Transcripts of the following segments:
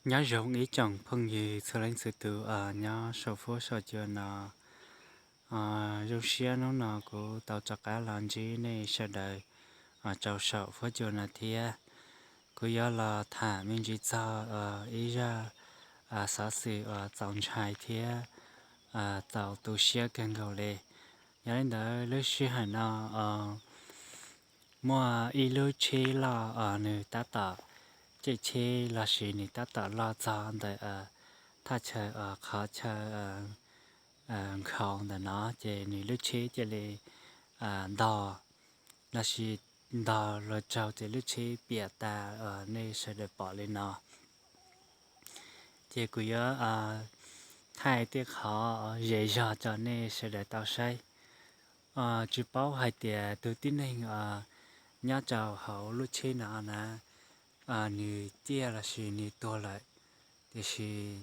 Nyob zoo ib tsoom phooj ywg txhua leej txhua tus nyob saum fuab saum cua no. Zoo siab hnub no kuv tau rov qab los ntsib nej sawv daws rau saum fuab cua no thiab. Kuv yuav los tham me ntsis txog ib zaj xov xwm uas txaus ntshai thiab txaus tu siab kawg nkaus li. Yog li ntawd lub sij hawm no muaj ib lub tsheb loj nws tab tom caij tsheb los sis nws tab tom los txog ntawm thaj chaw qhov chaw nkhaus ntawm no ces nws lub tsheb cia li ntog los sis ntog luag tsaug ces lub tsheb piam tas nej sawv daws pom li no. Ces kuv yuav thaij tej qhov zes zog rau nej sawv daws tau saib. Tsis paub hais tias tus tib neeg nyob rau hauv lub tsheb no na nws ciaj los sis nws tuag lawm, tiam sis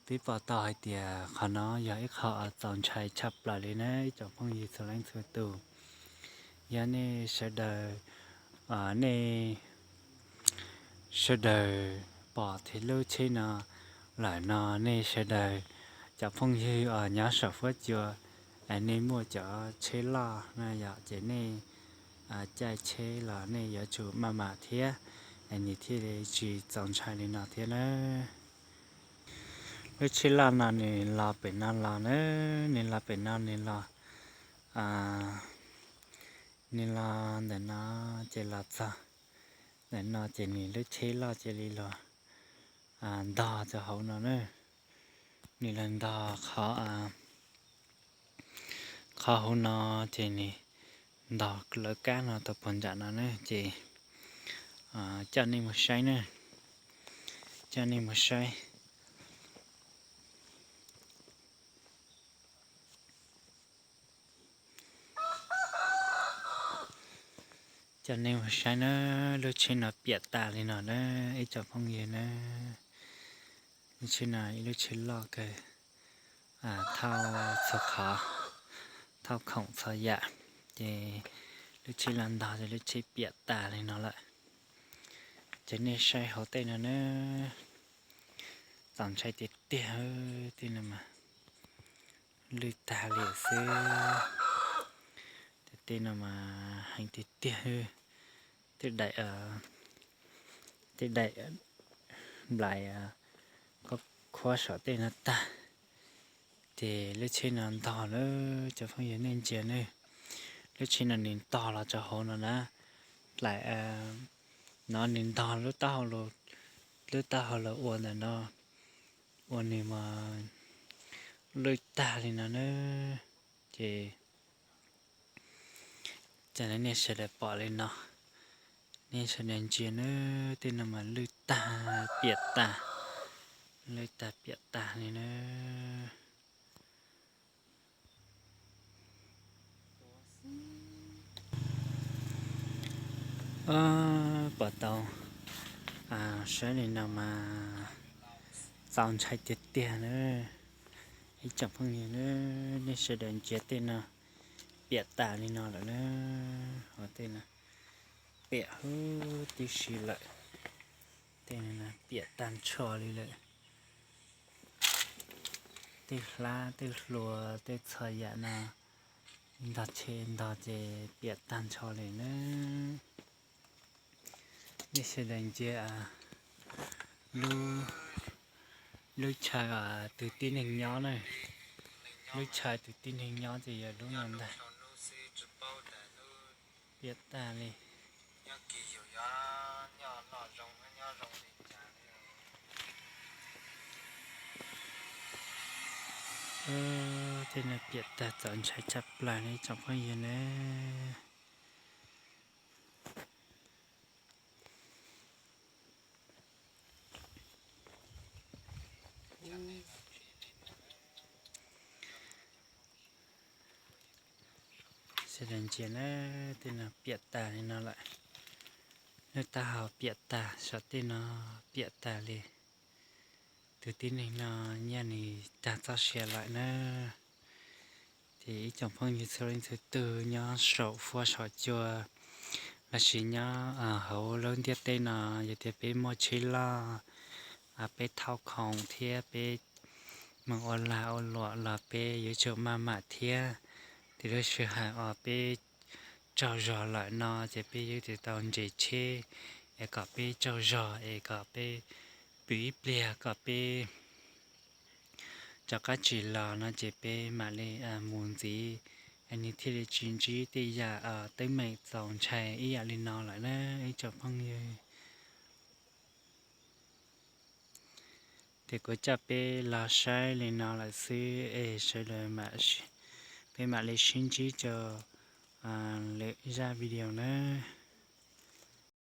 peb pom tau hais tias qhov no yog ib qho txaus ntshai tshaj plaws li na ib tsoom phooj ywg txhua leej txhua tus. Yog nej sawv daws, nej sawv daws pom thiab lub tsheb no lawm no nej sawv daws cov phooj ywg uas nyob saum fuab cua, nej muaj cov tsheb loj na yom ces nej caij tsheb los nej yuav tsum maj mam thiab, nws thiaj li tsis txaus ntshai li no thiab na. Lub tsheb loj no nws los pem no los na, nws los pem no nws los, nws los ntawm no ces los txog ntawm no ces nws lub tsheb loj cia li los ntog rau hauv no na. Nws los ntog qhov, qhov hauv no ces nws ntog lawv kab no tau puag nram no na ces coj nej mus saib na, coj nej mus saib. Coj nej mus saib na, lub tsheb no piam tas li no na ib tsoom phooj ywg na. Lub tsheb no ib lub tsheb loj kawg, thauj txhua qhov, thauj khoom txhua yam, ces lub tsheb los ntog ces lub tsheb piam tas li no lawm. Ces nej saib hauv tej no na, txaus ntshai tiag tiag, tej no mas lwj tag li xwb. Tej no mas heev tiag tiag, tej daim, tej daim nplais khuab saum tej no tag. Ces lub tsheb no ntog lawm cov phooj ywg nej ntsia ne, lub tsheb no nws ntog los rau hauv no na, dlaim no nws ntog lub taub hau, lub taub hau los ua ntawm no, ua nws mas lwj tag li no na. Ces cas nej sawv daws pom li no, nej sawv daws ntsia na, tej no mas lwj tag piam tag, lwj tag piam tag li na. Pom tau, saib li no mas txaus ntshai tiag tiag na. Ib tsoom phooj ywg na, nej sawv daws ntsia tej no piam tas li no lawm na, ho tej no piam huv tib si lawm, tej no piam tag nrho li lawm. Tej hlab tej hlua tej txhua yam no ntog tsheb ntog ces piam tag nrho li na. Nej sawv daws ntsia lub chaw tus tib neeg nyob na, lub chaw tus tib neeg nyob ces yog lub no ntag. Piam tag li. Tej no piam tag txaus ntshai tshaj plaws li tsoom phooj ywg na. Sawv daws ntsia na, tej no piam tas li no lawm. Lub taub hau piam tag, saum tej no piam tag li. Tus tib neeg no nyiaj nws tag txoj sia lawm na. Ces ib tsoom phooj ywg txhua leej txhua tus nyob saum fuab saum cua lossis nyob hauv lub ntiaj teb no, yog tias peb muaj tsheb loj peb thauj khoom thiab peb moog ua lag ua luam los peb yuav tsum maj mam thiab. Ces lub sij hawm uas peb tsaug zog lawm no ces peb yuav tsum tau ntses tsheb es kom peb tsaug zog es kom peb pw ib pliag kom peb rov qab tsim los no ces peb mam li mus ntxiv, nws thiaj li tsis ntsib tej yam teeb meem txaus ntshai ib yam li no lawm na ib tsoom phooj ywg. Ces kuv coj peb los saib li no lawm xwb es sawv daws, peb mam li sib ntsib rau lwm zaj video na.